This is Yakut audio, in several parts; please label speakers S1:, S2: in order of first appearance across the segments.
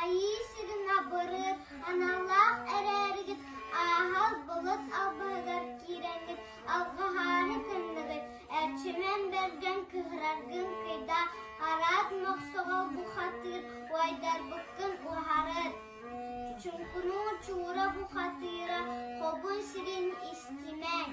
S1: Айыы сирин абырыыр аналлаах эрээригит ааһар былыт албаһыгар киирэҥҥит алҕаһаары гынныгыт, Эрчимэн Бэргэн кыһыраргын кыйдаа, араат мохсоҕол бухатыыр уайдарбыккын уһарыр. Чуҥкунуу чуура бухатыыра хобун сирин истимэҥ.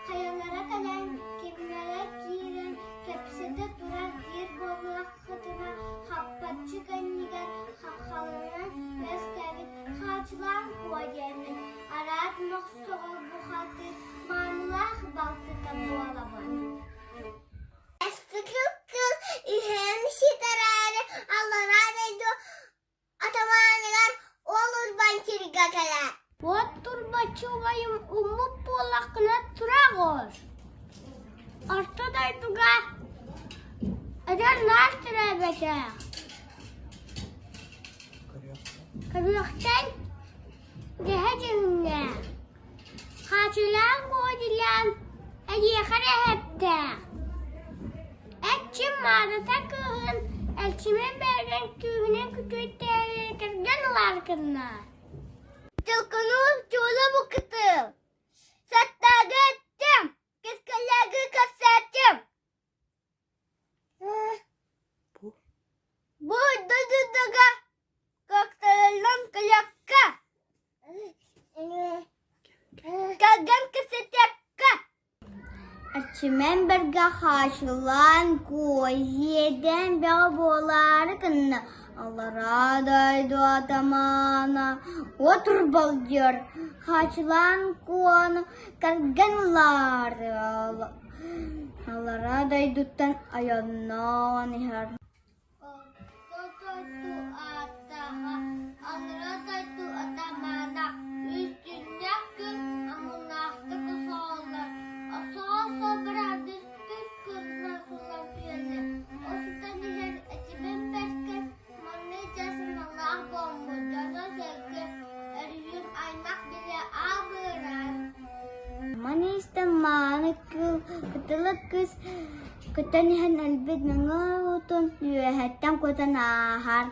S1: Хайалара кэлэн, кимнэрэ киирэн кэпсэтэ турар диир буоллаххытына, хаппаччы кэннигэр хаххаланан үөскээбит Хаачылаан Куо диэммин, араат мохсоҕол бухатыыр маанылаах балтыта буолабын.
S2: Эстикил кыл үһүөн ситэрээри аллараа дойду атамааныгар ол урбан сиргэ кэлэр.
S1: Уот турбаччы убайым уммут буоллаххына тураҕын. Орто дойдуга эдэр наар төрөөбөтөх. Көрүөхтэн дэһэ дьиҥнээх. Хаачылаан Куодилаан эйиэхэ эрэ эһэптээх. Эрчим маадата кыыһын Эрчимин бэргэн күүһүнэн күтүөттээри кэргэн ылаары гынна.
S2: Чылкынуур чуулу буккытыл, саттаагы эттим, кэскиллээги кэпсээтим. Бу дойдуга кыахтарыллан кэлиэххэ, кэргэн кэпсэтиэххэ.
S1: Эрчимэн бэргэ хаачылаан куо, иэдээн бөҕө буолаары гынна, аллараа дойду атамаана уотурбалдьар, хаачылаан куону кэргэн ылаары Аллараа дойдуттан айаннаан иһэр
S2: Орто дойду ааттааҕа, аллараа дойду атамаана үстүнньэх күн омуннаахтык охсоһоллор, охсоһо-охсо бараардыы күс курунан сууллан түһэллэр. Ол сытан иһэн этимин бэркэ Маннык дьэ саналаах буолбут дьоно-сэргэ өрүһүм аймах билэ аабыран
S1: Маны истэн мааны кыыл кытылык кыыс көтөн иһэн өлбүт нөҥүө уутун үөһэттэн кутан ааһар.